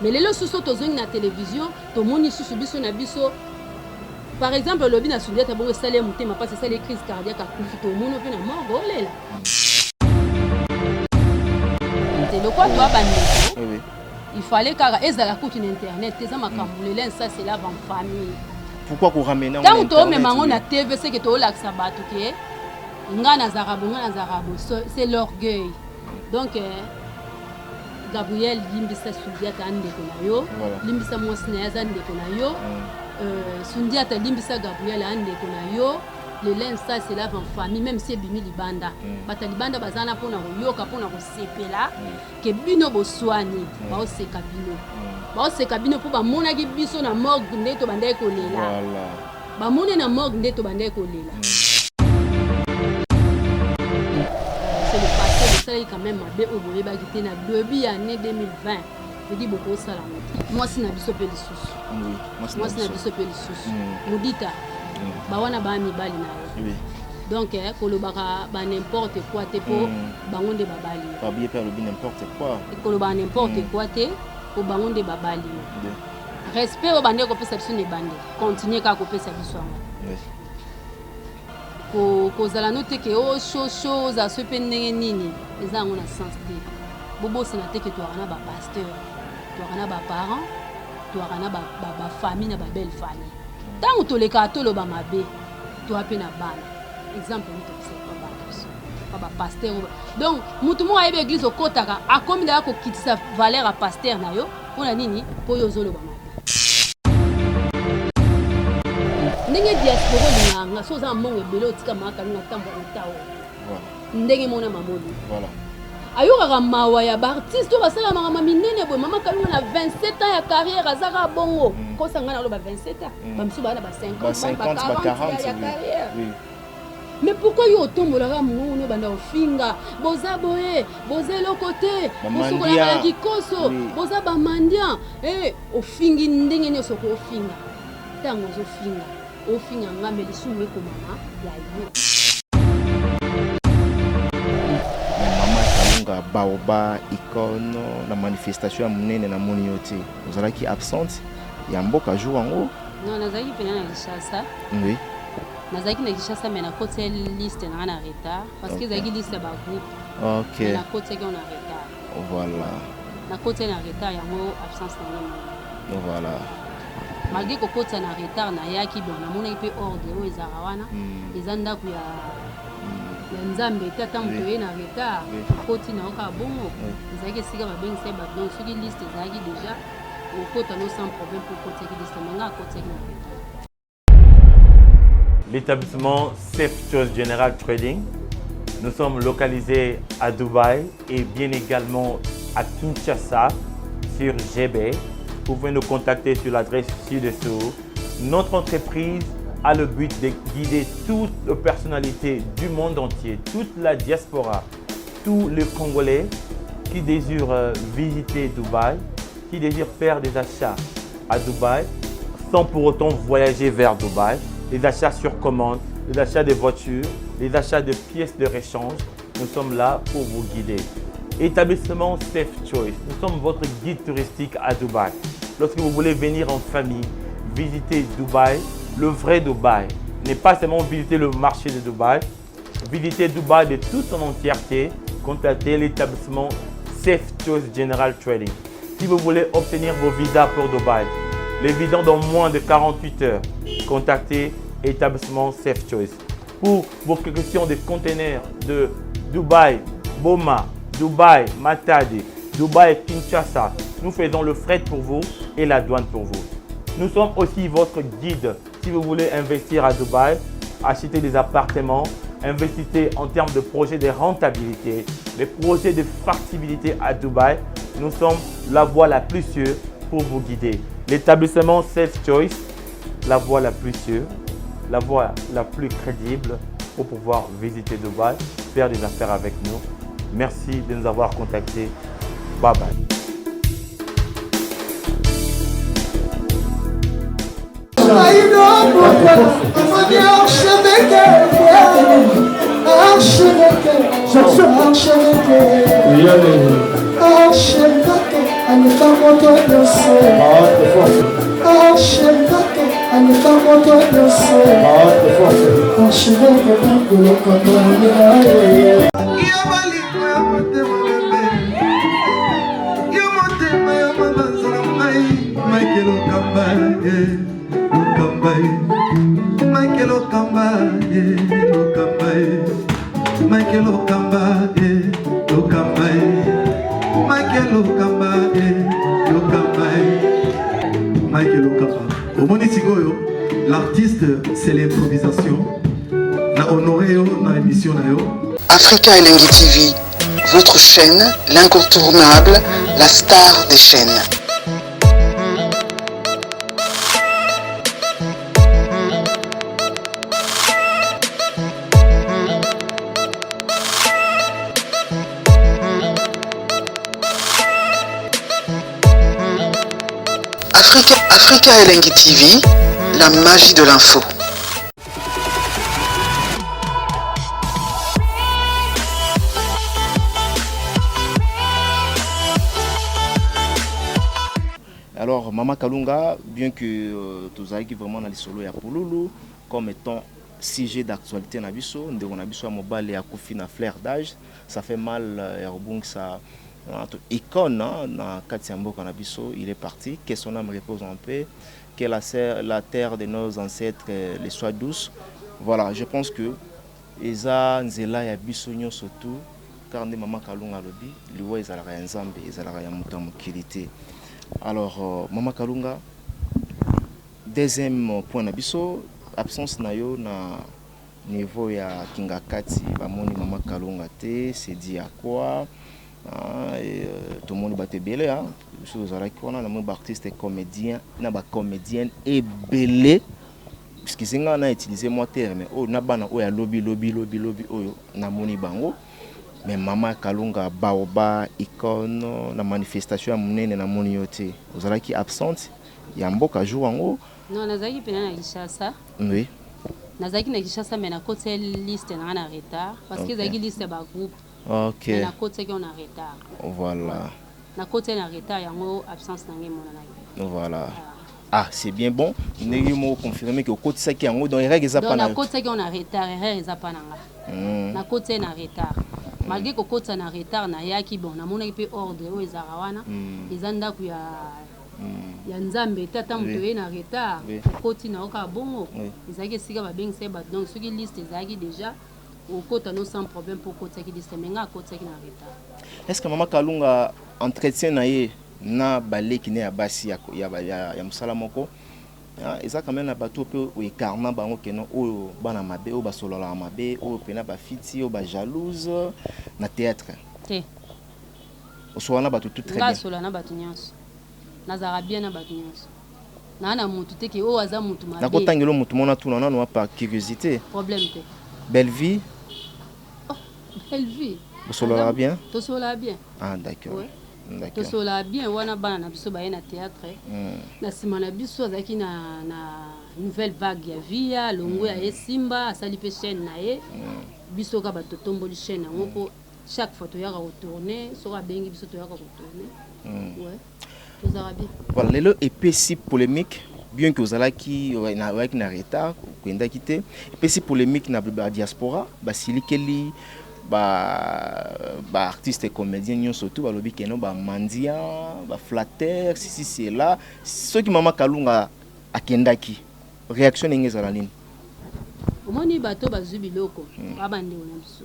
Mais lelo susu tozongi na télévision, tomoni susu biso na biso. Par exemple, olobi na Sundiata bongo esali ye motema mpasi, esali ye crise cardiaque, akufi, tomoni mpe na morgue olela. Te lokwa toa bandeko, il fallait kaka ezala kutu na internet te, eza makambo le linge ça se lave en famille. Pourquoi ko ramener yango? Ntango toomema yango na TV, seke toolakisa bato ke nga nazalaka bo, nga nazalaka bo, c'est l'orgueil. Donc Gabriel, limbisa Sundiata ndeko na yo, limbisa mwasi na ye aza ndeko na yo. Sundiata, limbisa Gabriel a ndeko na yo. Le linge ça se lave en famille, même si ebimi libanda. Bato ya libanda baza na mpona koyoka, mpona kosepela ke bino boswani, baoseka bino, baoseka bino mpo bamonaki biso na morgue nde tobandaki kolela. Bamoni na morgue nde tobandaki kolela. C'est le passé, bosalaki quand même mabe oyo boyebaki te na début ya année 2020. Edi bokosala yango te. Mwasi na biso mpe lisusu, mwasi na biso mpe lisusu, Modita, bawana baa mibali na yo. Donc kolobaka ba n'importe quoi te, mpo bango nde babali yo. Babi pe alobi n'importe quoi. Kolobaka n'importe quoi te, mpo bango nde babali yo. Respect oyo bandeki kopesa biso na ebandeli, continue kaka kopesa biso yango. Kozala no te ke o shosho ozala so mpe ndenge nini, eza yango na sens te. Bobosana te ke toyaka na bapasteur, toyaka na baparent, toyaka na bafamille, na babelle famille. Ntango tolekaka toloba mabe, toya mpe na bana. Exemple nini topesaka pa bana biso pa bapasteur? Donc motu moko ayebi église okotaka, akomi daya kokitisa valeur ya pasteur na yo. Mpona nini? Mpo oyo ozoloba mabe. Ndenge diaspora olingaka nga, so oza na mbongo ebele, otika makalunga tambwa na tao ndenge mona mamoni ayokaka mawa ya baartiste oyo basala makambo minene boye. Mama Kalunga na 27 ans ya carrière aza kaka bongo. Kosa ngai naloba 27 ans, bamisu baa na ba 50, ba 40 ya carrière. Mais pourquoi yo otombolaka mongongo no, banda ofinga boza boye, boza eloko te, bosokolaka na kikoso, boza bamandian? Ofingi ndenge nyonso koofinga. Ntango ozofinga, ofinga nga, me lisumu ekomama ya yo. Mama Kalunga Baoba icône, na manifestation ya monene namoni yo te, ozalaki absente ya mboka jour yango. Non, nazalaki mpena na Kinshasa. Nazalaki na Kinshasa, mais nakotisa liste nanga na retard parce que ezalaki liste ya bagroupe. Mais nakotisaki yango na retard. Nakotisa na retard, yango absence na ngai. Malgré kokotisa na retard, nayaki. Bon, namonaki mpe ordre oyo ezalaka wana, eza ndako ya Nzambe te. Ata moto oye na retard, okoti na yo kaka bongo. Ezalaki esika babengisa bato, donc soki liste ezalaki déjà, okota no sans problème mpo okotisaki liste. Mais nga akotisaki na retard. L'établissement Safe Choice General Trading. Nous sommes localisés à Dubaï et bien également à Kinshasa sur GB. Vous pouvez nous contacter sur l'adresse ci-dessous. Notre entreprise a le but de guider toutes les personnalités du monde entier, toute la diaspora, tous les Congolais qui désirent visiter Dubaï, qui désirent faire des achats à Dubaï sans pour autant voyager vers Dubaï, les achats sur commande, les achats de voitures, les achats de pièces de rechange. Nous sommes là pour vous guider. Établissement Safe Choice, nous sommes votre guide touristique à Dubaï. Lorsque vous voulez venir en famille, visiter Dubaï, le vrai Dubaï, n'est pas seulement visiter le marché de Dubaï, visiter Dubaï de toute son entièreté, contactez l'établissement Safe Choice General Trading. Si vous voulez obtenir vos visas pour Dubaï, les visas dans moins de 48 heures, contactez établissement Safe Choice. Pour vos questions de conteneurs de Dubaï, Boma, Dubaï, Matadi, Dubaï, Kinshasa, nous faisons le fret pour vous et la douane pour vous. Nous sommes aussi votre guide si vous voulez investir à Dubaï, acheter des appartements, investissez en termes de projets de rentabilité, des projets de factibilité à Dubaï. Nous sommes la voie la plus sûre pour vous guider. L'établissement Safe Choice, la voie la plus sûre, la voie la plus crédible pour pouvoir visiter Dubaï, faire des affaires avec nous. Merci de nous avoir contactés. Bye bye. Aleka moto nyonso. Archevêque aleka moto nyonso. Archevêque Lokamba. Yo bolingo ya motema bebe, yo motema ya mabanza na ngai, Mike Lokamba ye, Lokamba ye, Mike Lokamba ye, Lokamba ye, Mike Lokamba ye, Lokamba ye, Mike Lokamba ye, Lokamba ye, Mike Lokamba. Omoni sikoyo, l'artiste, c'est l'improvisation. Na honoré yo na émission na yo. Africa Elengi TV, votre chaîne, l'incontournable, la star des chaînes. Africa, Africa Elengi TV, la magie de l'info. Alors, Mama Kalunga, bien que tozalaki vraiment na lisolo ya Pululu comme étant sujet d'actualité na biso, ndeko na biso ya mobali akufi na fleur d'âge, ça fait mal ya kobungisa icône, hein, na kati ya mboka na biso. Il est parti, que son âme repose en paix, que la terre de nos ancêtres les soit douce. Voilà, je pense que eza nzela ya biso nyonso tu, car nde Mama Kalunga alobi, liwa ezalaka ya Nzambe, ezalaka ya moto ya mokili te. Alors Mama Kalunga, deuxième point na biso, absence na yo na niveau ya Kingakati, bamoni Mama Kalunga te, c'est dit à quoi? Ah, et, tomoni bato ebele, hein, biso tozalaki wana, namoni baartiste comédien na bacomédienne ebele. Excusez nga na utiliser moi terme oyo na bana oyo alobi lobi lobi lobi oyo namoni bango, mais Mama Kalunga baoba icône na manifestation ya monene, namoni yo te, ozalaki absente ya mboka jour yango. Non, nazalaki mpena na Kinshasa. Nazalaki na Kinshasa, mais nakotia liste na nga na retard parce que ezalaki liste ya bagroupe. Mais nakotiaki yango na retard. Nakotia na retard, yango absence na ngai emonanaki. Voilà, ah, c'est bien bon ndenge moko confirmer ke okotisaki yango, donc erreur eza donc pa na yo. Nakotiaki yango na retard, erreur eza pa na nga. Nakotia na retard, malgré kokotisa na retard, nayaki. Bon, namonaki mpe ordre oyo ezalaka wana. Eza ndako ya Nzambe te, ata moto oye na retard, okoti na yo kaka bongo. Ezalaki esika babengisa ye bato, donc soki liste ezalaki déjà, okota no sans problème mpo okotisaki liste, mais nga akotisaki na retard. Est ce que Mama Kalunga, entretien na ye na baleki ne ya basi ya mosala moko, ah, eza quand même na bato mpe oécarter bango keno oyo bana mabe, oyo basololaka mabe, oyo mpena bafiti, oyo bajalouse na théâtre? Te. Osola na bato tout très Nga bien? Asola na bato nyonso, nazalaka bien na bato nyonso, naa na motu te ke oyo aza motu mabe. Nakotangela motu mona tuna nano par curiosité. Problème te. Belle Vie. Belle Vie. Bosololaka bien? Tosololaka bien. Ah, d'accord. Ouais. D'accord. Tosololaka bien wana, bana na biso baye na théâtre. Na nsima na biso azalaki na nouvelle vague ya via longo ya ye Simba, asali mpe chaîne na ye. Biso kaka bato totomboli chaîne yango, mpo chaque fois toyaka kotourner, soki abengi biso toyaka kotourner. Ouais, tozalaka bien. Voilà, lelo epesi polémique, bien que ozalaki oyaki na retard, okendaki te, epesi polémique na badiaspora, basilikeli baartiste comédien nyonso tu, balobi keno bamandia, baflatter, sisi cela. Soki Mama Kalunga akendaki, réaction ndenge ezala nini? Omoni, bato bazwi biloko babandeko na biso.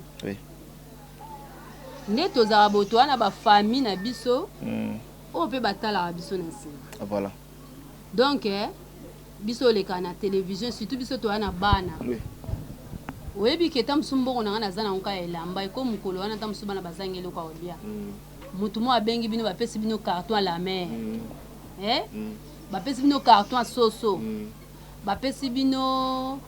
Nde tozalaka boto wana, bafamille na biso oyo mpe batalaka biso na nsima. Donc biso oleka na télévision, surtout biso toya na bana. Oyebi ke ta mosu mbongo na ngai naza nango kaka elamba eko mokolo wana, ta mosu bana bazangi eloko ya kolia. Motu moko abengi bino, bapesi bino carton ya la mer, eh? Bapesi bino carton ya soso, bapesi bino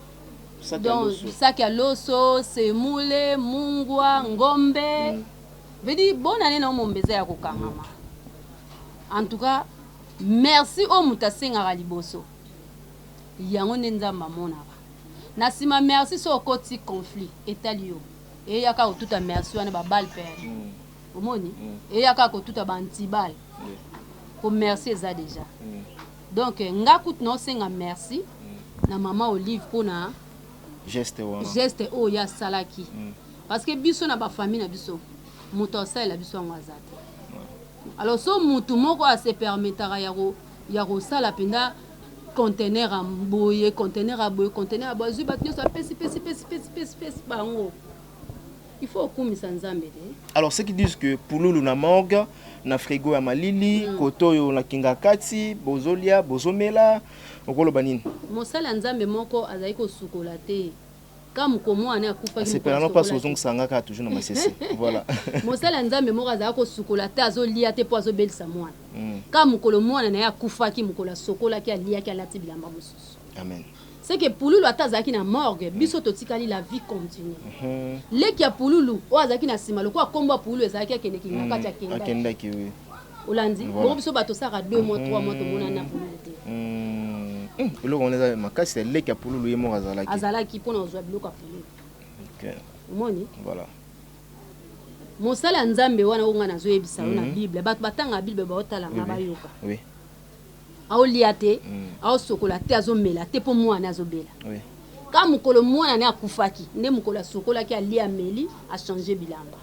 Sac ya donc loso. Sac ya loso, semule, mungwa, ngombe. Veut dire bonne année na mombe eza ya kokangama. En tout cas, merci. Oyo moto asengaka liboso, yango nde Nzambe amonaka na nsima. Merci. So okoti conflit, etali yo, eyaka kotuta merci wana babale perdu. Omoni, eyaka kotuta baantibale. Po merci eza dejà. Donc nga kutu naosenga merci na mama Olive pona geste wana. Geste oyo ye asalaki. Parce que biso na ba famille na biso mutu asalela biso yango aza te. Alors so mutu moko a se permettaka ya ko ya kosala mpenza conteneur ya boye, conteneur ya boye, conteneur ya boye, azwi bato nyonso apesi pesi pesi pesi pesi pesi bango. Il faut okumisa Nzambe te. Alors ceux qui disent que pululu na morgue, na frigo ya malili, koto oyo na kingakati, bozolia, bozomela, okoloba nini? Mosali ya Nzambe moko azali kosukola te. Ka moko mwana akufaki. Asepela no mpasi ozongisa nga kaka toujours na masese. Voilà. Mosali ya Nzambe moko azali kosukola te, azolia te mpo azobelisa mwana. Ka mokolo mwana na ye akufaki, mokolo asokolaki, aliaki, alati bilamba mosusu. Amen. C'est que Pululu ata azalaki na morgue, biso totikali, la vie continue. Leki ya Pululu oyo azalaki na nsima, lokola kombo ya Pululu ezalaki akende Kingakati, akendaki. Akendaki, oui. Olandi? Bongo biso bato tosalaka 2 mois, 3 mois, tomonani na Pululu te. Eloko wana eza makasi, leki ya Pululu ye moko azalaki. Azalaki mpona kozwa biloko ya Pululu. Omoni? Voilà. Mosala ya Nzambe wana oyo ngai nazoyebisa yo na Bible, bato batanga Bible baotala nga bayoka. Aolia te, aosokola te, azomela te mpo mwana azobela. Ka mokolo mwana ne akufaki, nde mokolo asokolaki, alia, ameli, achange bilamba.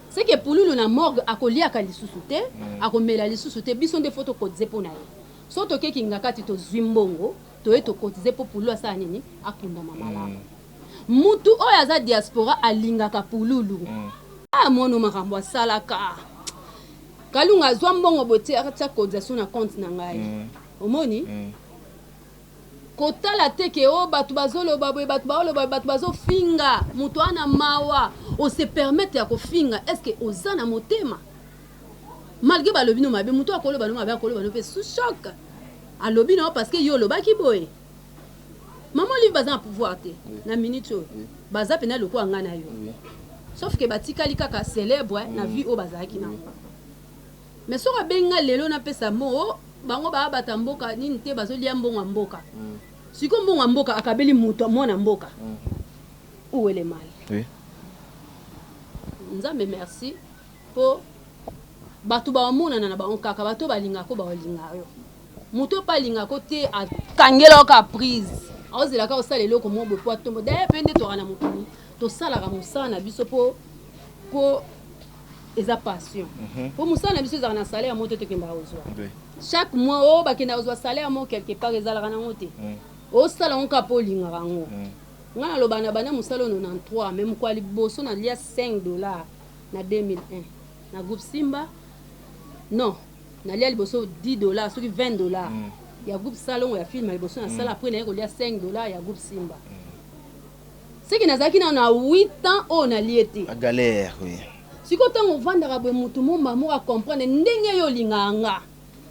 C'est que Pululu na morgue akoliaka lisusu te, akomela lisusu te, biso nde faut tokotize mpo na ye. So tokeki Ngakati, tozwi mbongo, toye tokotize mpo Pululu asala nini? Akundama malamu. Mutu oyo aza diaspora alingaka Pululu. Ah, mwana makambo asalaka. Kalunga azwa mbongo botia tia cotisation na compte na ngai. Omoni? Kotala te ke o bato bazoloba boye, bato baoloba, bato bazofinga, moto ana mawa, ose permettre ya kofinga, est ce que oza na motema? Malgré balobi no mabe, moto akoloba no mabe, akoloba no mpe sous choc. Alobi na yo parce que yo olobaki boye. Mama Olive baza na pouvoir te na minute oyo. Baza pena lokola nga na yo. Sauf que batikali kaka célèbre na vie oyo bazalaki nango. Mais soki abengi nga lelo napesa mbongo, oh, bango baabata mboka nini te, bazolia mbongo ya mboka. Sikoyo mbongo ya mboka akabeli moto mwana mboka. Où est le mal? Nzambe merci po bato baomonana na bango kaka, bato balingako baolinga yo. Moto mpe alingako te akangela yo kaka prise. Aozelaka osala eloko moko boye po atombo. D'ailleurs mpe nde toka na mokili, tosalaka mosala na biso po eza passion. Po mosala na biso ezalaka na salaire moko te tokendaka kozwa. Chaque mois oyo bakendaka kozwa salaire moko quelque part ezalaka nango te. Osala yango kaka po olingaka yango. Nga naloba na banda mosala oyo 93, mais mokolo ya liboso nalia 5 $ na 2001 na groupe Simba. Non, nalia liboso 10 $ soki 20 $ ya groupe Salongo ya film ya liboso nasala. Après naye kolia 5 $ ya groupe Simba. Seki nazalaki nano na 8 ans oyo nalie te. La galère, oui. Sikoyo ntango ovandaka boye, motu momba moko acomprendre ndenge yo olingaka nga,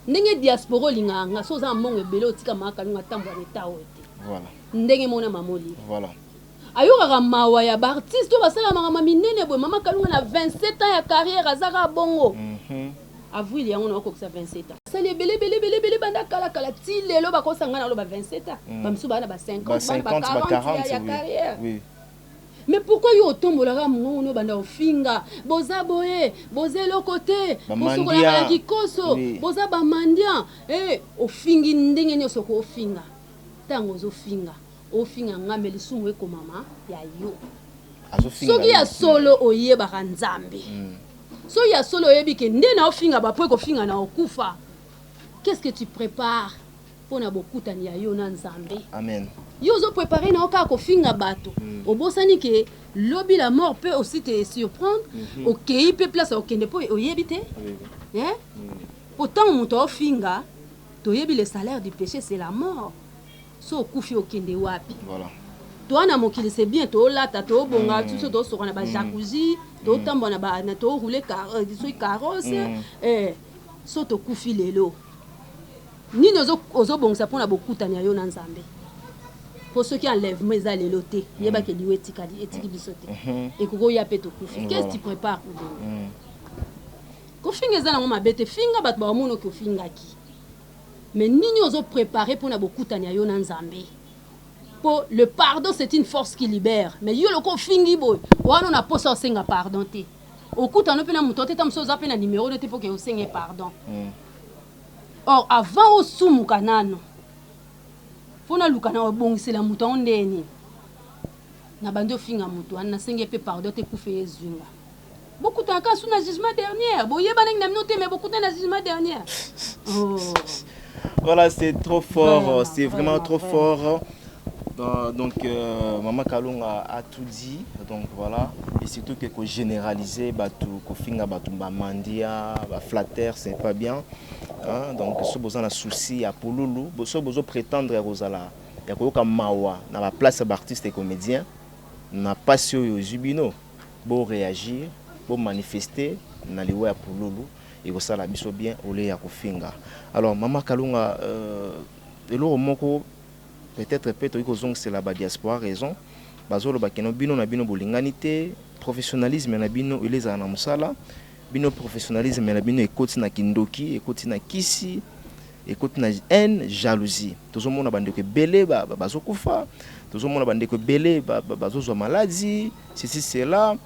ndenge diaspora olingaka nga. So oza na mbongo ebele, otika Mama Kalunga atambola na eta oyo te. Ndenge mona mama Olive ayokaka mawa ya baartiste oyo basala makambo minene boye. Mama Kalunga na 27 ans ya carrière aza kaka bongo. Avril yango nakokokisa 27 ans. Asali ebele ebele ebele ebele banda kalakala ti lelo. Bakosanga na aloba 27 ans, bamisusu baa na ba 50, bana ba 40 ya carrière. Mais pourquoi yo otombolaka mongongo no, banda ofinga, boza boye, boza eloko te, bosokolaka na kikoso, boza bamandian? Ofingi ndenge nyonso koofinga. Ntango ozofinga, ofinga ngambe, lisumu ekomama ya yo. Soki ya solo oyebaka Nzambe, soki ya solo oyebi ke nde na ofinga bapo ekofinga na okufa, qu'est-ce que tu prépares mpona bokutani ya yo na Nzambe? Amen. Yo ozoprépare na yo kaka kofinga bato, obosani ke lobi la mort peut aussi te surprendre. Okei mpe place okende mpo oyebi te. Po ntango moto aofinga, toyebi le salaire du péché, c'est la mort. So okufi, okende wapi? Toa na mokili, c'est bien, toolata, toobonga, biso tosoka na bajacuzzi, totambola na toroule soki carrosse. So tokufi lelo, nini ozobongisa mpona bokutani ya yo na Nzambe? Mpo soki enlèvement eza lelo te, yebaki liwa etikali, etiki biso te, ekoki oya mpe tokufi. Qu'est-ce que tu prépares pour demain? Kofinga eza nango mabe te, finga bato baomona oki ofingaki, mais nini ozoprépare mpona bokutani ya yo na Nzambe? Po le pardon, c'est une force qui libère. Mais yo loko ofingi boye wana, na posa osenga pardon te. Okutana mpe na moto te, ta mosusu oza mpe na numero no te mpo ke osenge pardon. Or avant osumuka nano, mpo naluka na obongisela moto yango ndenge nini, nabandi ofinga moto wana, nasenge mpe pardon te, kufa ye ezwinga. Bokutana kaka su na jugement dernière, boyebanaki na bino te, mais bokutana na jugement dernière. Oh. Voilà, c'est trop fort, c'est vraiment trop fort. Donc, Maman Kalunga a tout dit. Donc voilà, et surtout que ko généraliser, batu, ko finga batu, ba mandia, ba flatteur, c'est pas bien. Hein? Donc, so besoin na souci ya pululu, so besoin prétendre ya kozala, ya koyoka mawa na ba place ba artistes et comédiens, na pasi oyo ezwi bino, bo réagir, bo manifester na liwa ya pululu, ekosala biso bien au lieu ya kofinga. Alors Mama Kalunga, eloko moko peut-être mpe tokoki kozongisela badiaspora raison, bazoloba keno bino na bino bolingani te, professionnalisme na bino ele ezala na mosala bino, professionnalisme na bino ekoti na kindoki, ekoti na kisi, ekoti na haine, jalousie. Tozomona bandeko ebele bazokufa, tozomona bandeko ebele bazozwa maladie, ceci, cela.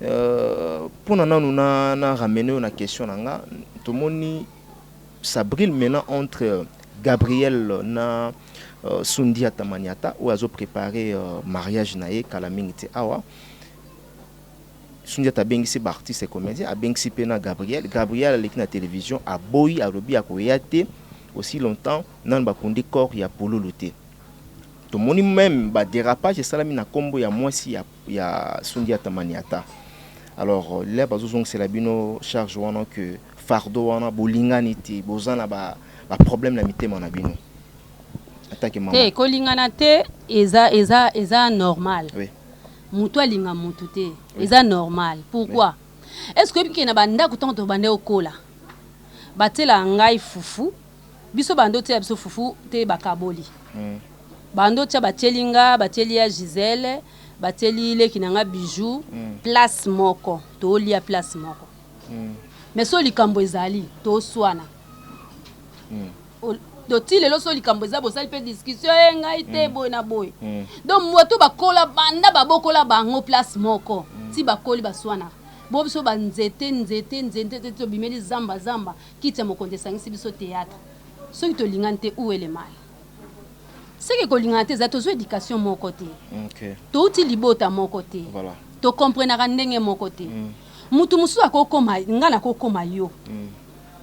Mpona nanu na ramener oyo na question na nga, tomoni ça brûle maintenant entre Gabriel na Sundiata Maniata oyo azopréparer mariage na ye kala mingi te awa. Sundiata abengisi baartiste comédien, abengisi mpe na Gabriel. Gabriel aleki na télévision, aboyi, alobi akoya te aussi longtemps nanu bakundi corps ya Pululu te. Tomoni même badérapage esalami na nkombo ya mwasi ya Sundiata Maniata. Alors là, bazozongisela bino charge wana, que fardeau wana, bolingani te, boza na baproblème na mitema na bino atake mama. Te, kolingana te eza normal. Motu alinga motu te, eza normal. Pourquoi? Est ce que oyebi ke na bandako, ntango tobande okola, batielaka ngai fufu, biso bando otiela biso fufu te, bakaboli. Bando tia, batieli nga, batieli ya Gisele, batieli leki na nga Bijou. Place moko tolia, place moko. Mais so likambo ezali, toswana. To ti lelo, so likambo eza, bosali mpe discussion e ngai te, boye na boye. Donc bato bakola, banda babokola bango place moko, ti bakoli, baswanaka. Bo biso banzete, nzete, nzete te, tobimeli zamba, zamba, kiti ya mokonzi esangisi biso théâtre. Soki tolingani te, où est le mal? Soki kolingana te, eza tozwa éducation moko te, touti libota moko te, tokomprenaka ndenge moko te. Mutu mosusu akokoma nga, nakokoma yo.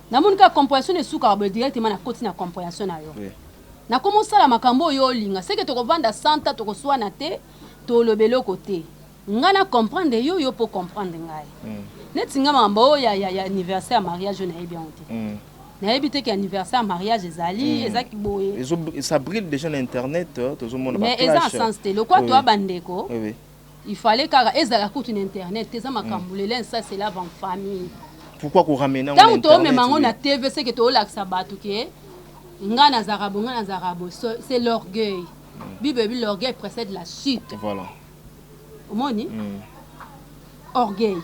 Namoni kaka compréhension esukaka boye, directement nakoti na compréhension na yo. Nakoma osala makambo oyo olinga, seke tokovanda santa, tokoswana te, toloba eloko te. Nga na comprendre yo, yo mpo comprendre ngai. Neti nga, makambo oyo ya anniversaire ya mariage oyo, nayebi yango te. Nayebi te ke anniversaire ya mariage ezali, ezaki boye. Ça brûle déjà na internet, tozomona. Mais eza en sens te lokwa toya bandeko. Il fallait kaka ezala kutu na internet te. Eza makambo lelo, ça se lave en famille. Pourquoi koramener? Ntango toomema yango na TV, seke toolakisa bato ke nga nazalaka boye, nga nazalaka boye. C'est l'orgueil. Bible ebi: l'orgueil précède la chute. Omoni? Orgueil.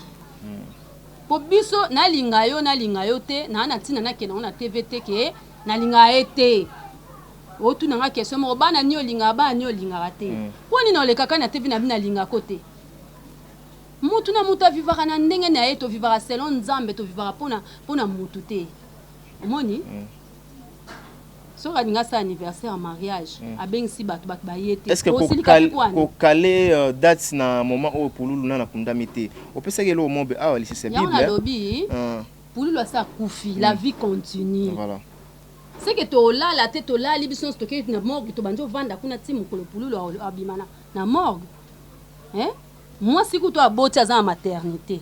Po biso nalinga yo, nalinga yo te, naa na ntina nakende yango na TV te ke nalingaka ye te. Otuna nga question moko: bana nini olingaka, bana nini olingaka te? Mpo nini olekaka na TV na bino nalingako te? Mutu na mutu avivaka na ndenge na ye. Tovivaka selon Nzambe, tovivaka mpona mutu te. Omoni? Soki alingi asala anniversaire ya mariage, abengisi bato, bato baye te. Est-ce que Osilika te po ani? Kokale date na moment oyo Pululu na nakundami te, opesaki eloko mobe awa lisese ya Yango Bible. nalobi, Pululu asa akufi, la vie continue. Seke tolala te, tolali biso nyonso, tokei na morgue, tobandi ovanda kuna ti mokolo Pululu abima na morgue. Eh? Mwasi kutu aboti, aza na maternité,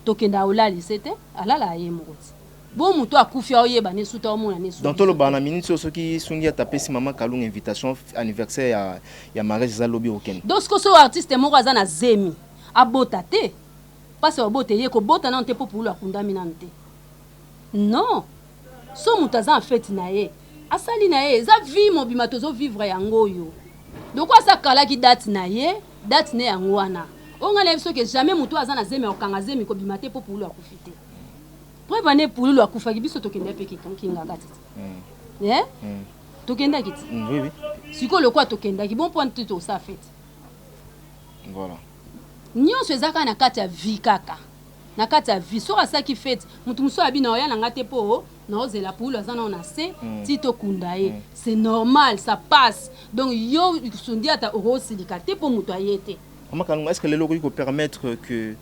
tokende aolalise te, alala ye moko ti bo moto akufi, aoyeba ne suta, aomona ne Donc toloba na minute oyo, soki Sundiata apesi Mama Kalunga invitation, anniversaire ya mariage eza lobi, okende? Donc sikoyo, soki artiste moko aza na zemi, abota te, mpasi abota, ye kobota nano te mpo Pululu akundami nano te. Non, so moto aza en fête na ye, asali na ye, eza vie mobima tozovivre yango oyo. Loko asa akalaki date na ye, date ne yango wana. Oyo ngai nayebi, soki jamais moto aza na zemi akokanga zemi kobima te mpo Pululu akufi te. Preuve ane, Pululu akufaki, biso tokende mpe Kingaka ti, eh? Tokendaki ti. Oui. Sikoyo lokola tokendaki bon, mpo te tosala fête. Nyonso eza kaka na kati ya vie kaka. Na kati ya vie, soki asalaki fete, moto mosusu abi na oya na nga te mpo naozela Pululu aza nao na se ti tokunda ye. C'est normal, ça passe. Donc yo Sundiata okosilika te mpo moto aye te. Mama Kalunga, est ce que lelo okoki kopermettre que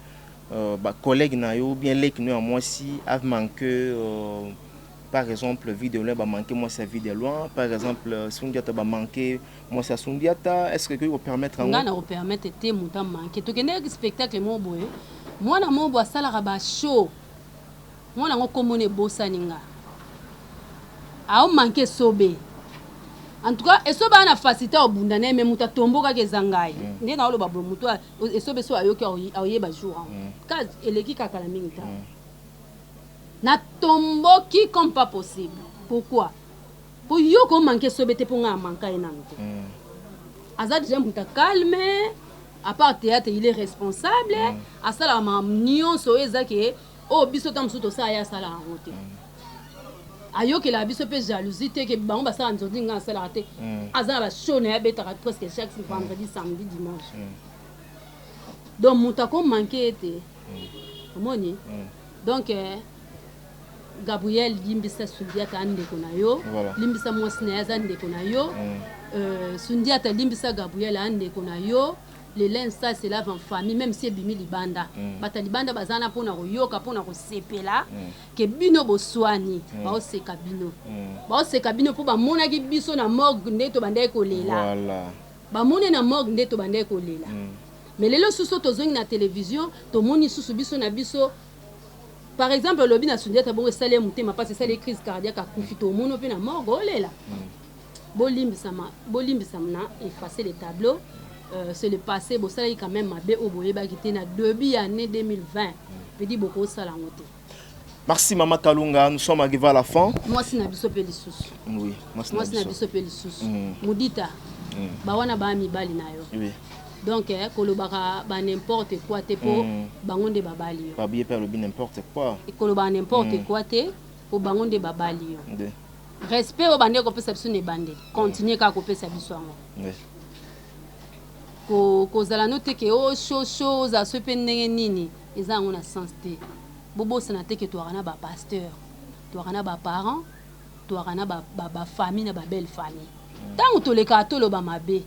bacollègue na yo ou bien leki no ya mwasi amanque, par exemple Vie de Loin bamanque mwasi ya Vie de Loin, par exemple Sundiata bamanque mwasi ya Sundiata, est ce que ekoki kopermettre yango? Ngai na kopermettre te moto amanque. Tokendeki spectacle moko boye, mwana moko boye asalaka bashow, mwana yango komona ebosani nga, aomanque Esobe. En tout cas Esobe aa na facilité obunda na ye, mais moto atombokaki eza ngai. Nde naoloba boye, moto Esobe so ayoki, aoyeba jour yango ka eleki kaka na mingi ta. Natomboki comme pas possible. Pourquoi? Po yo komanque Esobe te, mpo ngai amanka ye nano te. Aza déjà moto calme, à part théâtre il est responsable. Asalaka makambo nyonso oyo eza ke oyo biso ta mosusu tosala, ye asalaka yango te. Ayokelaka biso mpe jalousie te ke bango basalaka nzonzi, ngai asalaka te. Aza na bashow na ye, abetaka presque chaque vendredi, samedi, dimanche. Donc moto akomanque ye te, omoni. Donc Gabriel, limbisa Sundiata, ndeko na yo. Limbisa mwasi na ye, aza ndeko na yo. Sundiata, limbisa Gabriel, a ndeko na yo. Le linge sale se lave en famille, même si ebimi libanda. Bato ya libanda baza na mpona koyoka, mpona kosepela ke bino boswani. Baoseka bino, baoseka bino mpo bamonaki biso na morgue nde tobandaki kolela. Bamoni na morgue nde tobandaki kolela. Mais lelo susu tozongi na télévision, tomoni susu biso na biso. Par exemple, olobi na Sundiata bongo, esali ye motema mpasi, esali ye crise cardiaque, akufi, tomoni mpe na morgue olela. Bolimbisama, bolimbisama na effacer le tableau. C'est le passé. Bosalaki quand même mabe oyo boyebaki te na début ya année 2020, pedi bokosala yango te. Merci Mama Kalunga, nous sommes arrivés à la fin. Mwasi na biso mpe lisusu. Oui, mwasi na biso mpe lisusu. Mudita, bawana baa mibali na yo. Donc kolobaka ba n'importe quoi te, mpo bango nde babali yo. Babiye mpe alobi n'importe quoi. Kolobaka n'importe quoi te, mpo bango nde babali yo. Respect oyo bande kopesa biso na ebandeli, continue kaka kopesa biso yango. Kozala no te ke o shosho ozala so mpe ndenge nini, eza yango na sens te. Bobosana te ke toyaka na bapasteur, toyaka na baparent, toyaka na bafamille, na babelle famille. Ntango tolekaka toloba mabe,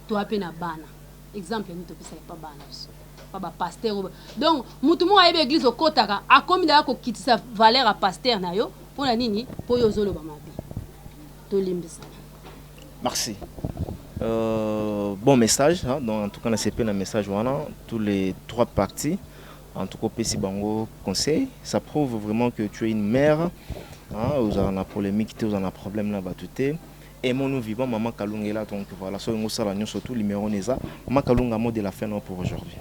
toya mpe na bana. Exemple nini topesaka pa bana biso, pa bapasteur? Donc mutu moko ayebi église okotaka, akomi daka kokitisa valeur ya pasteur na yo. Mpona nini? Mpo oyo ozoloba mabe. Tolimbisana. Merci. Bon message, hein? Donc en tout cas na CP na message wana, tous les trois parties, en tout cas opesi bango conseil, ça prouve vraiment que tu es une mère, hein, ozala na polémique te, ozala na problème na bato te. Aimons-nous vivant, Maman Kalunga est là, donc voilà, so ngosala nyonso tout numéro neza. Maman Kalunga, mot de la fin pour aujourd'hui.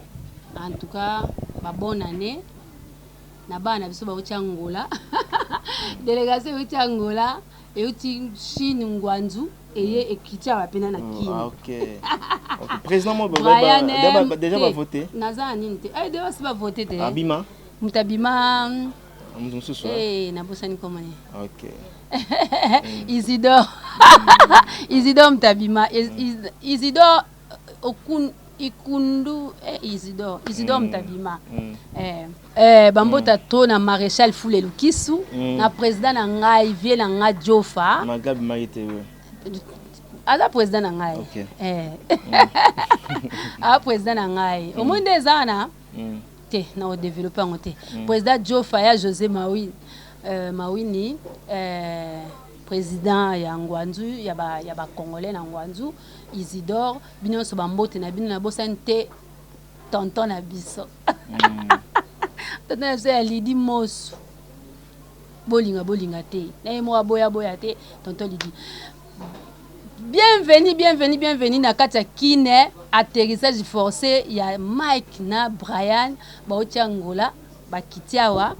En tout cas, ba bonne année na bana na biso bauti Angola, délégation euti Angola, euti Chine, Ngwanzu, eye ekiti awa mpena na Kini. Ah, ok. Président mo déjà bavote. Naza na nini te, de basi bavote te. Abima. Moto abima. Moto mosusu. Nabosani komone. Isidore. Isidore moto abima, Isidore Okun Ikundu, Isidore, Isidore moto abima. Bambota to na maréchal Fule Lukisu, na président na ngai, vie na ngai Jofa. Magabi mai te we. Aza président na ngai. Aza président na ngai. Omoi nde eza wana te, na kodévelopper yango te. Président Jofa ya José Mawini, Mawini, président ya Ngwanzu, ya bacongolais na Ngwanzu. Isidore, bino nyonso bambote na bino. Nabosani te tonton na biso, tonton na biso ya Lidi Mosu. Bolinga bolinga te na ye moko, aboya boya te. Tonton Lidi, bienvenue, bienvenue, bienvenue na kati ya Kine. Atterrissage forcé ya Mike na Brian, bauti Angola, bakiti awa.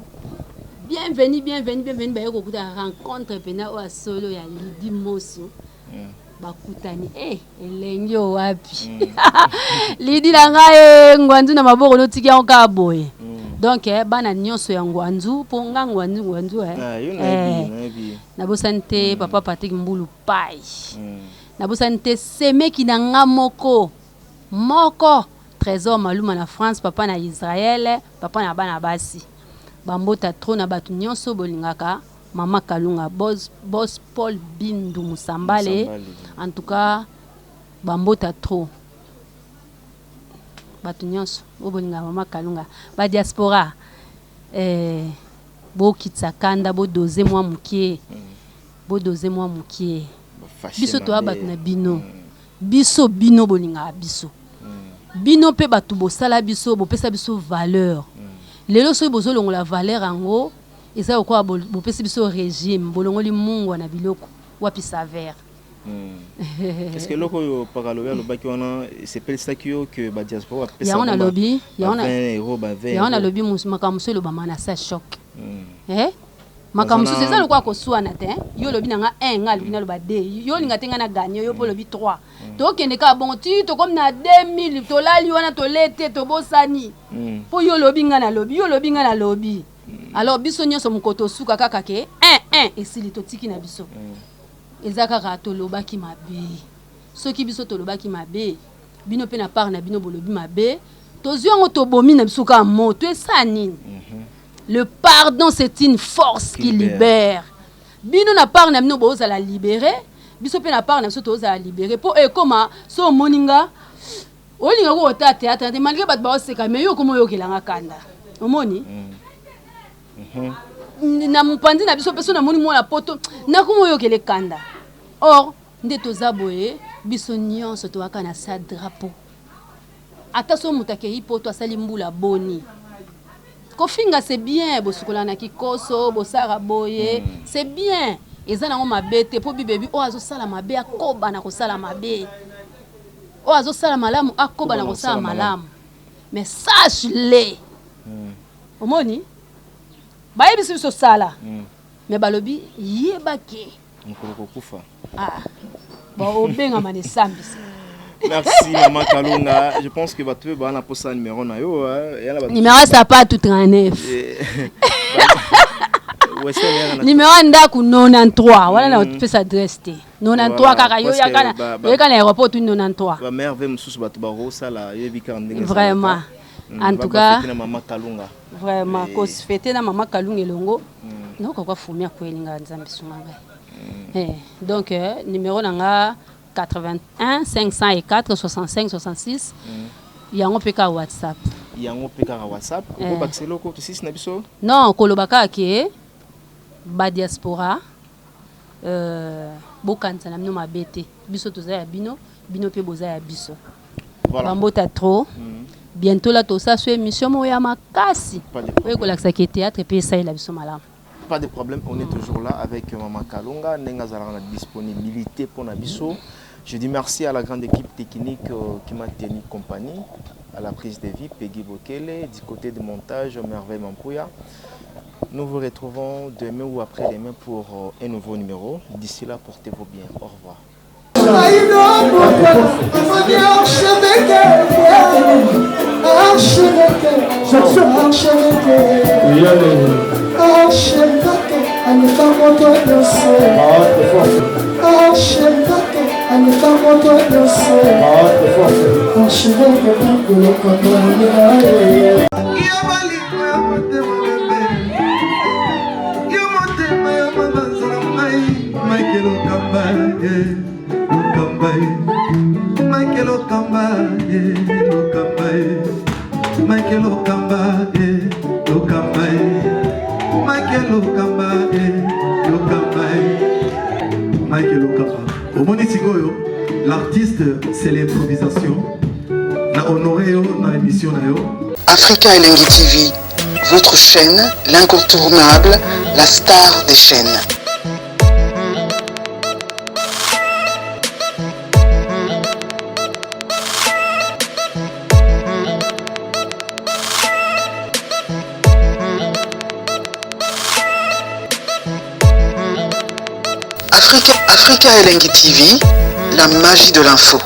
Bienvenue, bienvenue, bienvenue. Baye kokuta rencontre mpena oyo ya solo ya Lidi Mosu. Bakutani elengi oyo wapi. Lidi na ngai, Ngwanzu na maboko, notiki yango kaka boye. Donc bana nyonso ya Ngwanzu, mpo nga Ngwanzu, Ngwanzu. Nabosani te papa Patrik Mbulu Pai. Nabosani te semeki na nga moko moko. Trésor Maluma na France, papa na Israël, papa na bana basi. Bambota trop na bato nyonso bolingaka Mama Kalunga, boss, boss Paul Bindu Musambale. Musambale. En tout cas, bambota trop. Bato nyonso oyo bolingaka Mama Kalunga, ba diaspora eh, bokitisa kanda, bodose mwa mokie, bodose mwa mokie. Bafashe Biso toya mabe. bato na bino. Biso bino bolingaka biso. Bino mpe bato bosala biso, bopesa biso valeur. Lelo soki bozolongola valeur yango, eza lokola bopesi biso régime, bolongoli mungwa na biloko, wapi saveur? Est-ce que eloko oyo Pakalobi alobaki wana esepelisaki yo ke badiaspora bapesa Yango bango nalobi, ba yango na 20 euro, ba 20 yango euro? Nalobi makambo mosusu elobama na sa choc. Eh? Makambo mosusu eza lokola koswana te, hein? Yo olobi na nga 1, nga alobi naloba 2. Yo olinga te nga na gagner, yo mpe olobi 3. Tokende kaka bongo ti tokomi na 2000, tolali wana tole te, tobosani. Mpo yo olobi nga nalobi, yo olobi nga nalobi. Alors biso nyonso mokoto osuka kaka ke 1 1 esili, totiki na biso. Eza kaka tolobaki mabe. Soki biso tolobaki mabe, bino mpe na part na bino bolobi mabe, tozwi yango tobomi na biso kaka moto, esala nini? Le pardon, c'est une force qui Qui libère. libère. Bino na part na bino bozala libéré, biso mpe na part na biso tozala libéré. Mpo ekoma so omoni nga olinga ko kotala théâtre te, malgré bato baoseka, mais yo okoma oyokelanga kanda. Omoni? Na mopanzi na biso mpe so namoni mwana poto, nakoma oyokele kanda. Or nde toza boye, biso nyonso toyaka na sa drapeau. Ata so moto akei poto asali mbula boni, kofinga c'est bien, bosukola na kikoso, bosala boye, c'est bien, eza nango mabe te. Mpo bibebi oyo azosala mabe akoba na kosala mabe, oyo azosala malamu akoba na kosala malamu, mais sache le omoni bayebisi biso sala, mais balobi yebake mokolo kokufa. Ah, bon, obengama na esambisi. Merci Mama Kalunga. Je pense que bato mpe baa na posa numéro na yo, hein. Ya na bato. Numéro ya sapatu 39. Western yaka na Numéro ya ndako 93 wana, na opesa adresse te, 93. Voilà, Kaka yo parce que yaka na oyaka na aéroport tu 93. Bamerveille mosusu bato bakosala, yoyebi kaka ndenge. Vraiment. En tout cas, na Mama Kalunga. Vraiment, kosfete na Mama Kalunga elongo, nakoka kwa fumi akwelinga, Nzambe sunga ngai. Eh, donc numéro na nga 81 504 65 66, yango mpe kaka WhatsApp. Yango mpe kaka WhatsApp. Eh. Okobakisa eloko tosisi na biso? Non, koloba kaka ke badiaspora, bokanisa na bino mabe te, biso toza ya bino, bino mpe boza ya biso. Voilà. Bambota trop. Bientôt la tosala so émission moko ya makasi Pas de oyo problème. ekolakisaka théâtre mpe esalela biso malamu. Pas de problème, on est toujours là avec Maman Kalunga, ndenge azalaka na disponibilité pour na biso. Je dis merci à la grande équipe technique qui m'a tenu compagnie, à la prise de vie, Peggy Bokele, du côté de montage, Merveille Mampouya. Nous vous retrouvons demain ou après-demain pour un nouveau numéro. D'ici là, portez-vous bien. Au revoir. Archevêque, archevêque, archevêque, archevêque, aleka moto nyonso, archevêque, aleka moto nyonso, archevêque Bikulokota. Yo bolingo ya motema bebe, yo motema ya mabanza na ngai, Michael Okamba ye, Okamba ye, Michael Okamba ye, Okamba ye, Michael Okamba ye, Okamba ye, Michael Okamba ye, Okamba ye, Michael Okamba. Omoni sikoyo, l'artiste, c'est l'improvisation. Na honoré yo na émission na yo. Africa Elengi TV, votre chaîne, l'incontournable, la star des chaînes. Africa, Africa Elengi TV, la magie de l'info.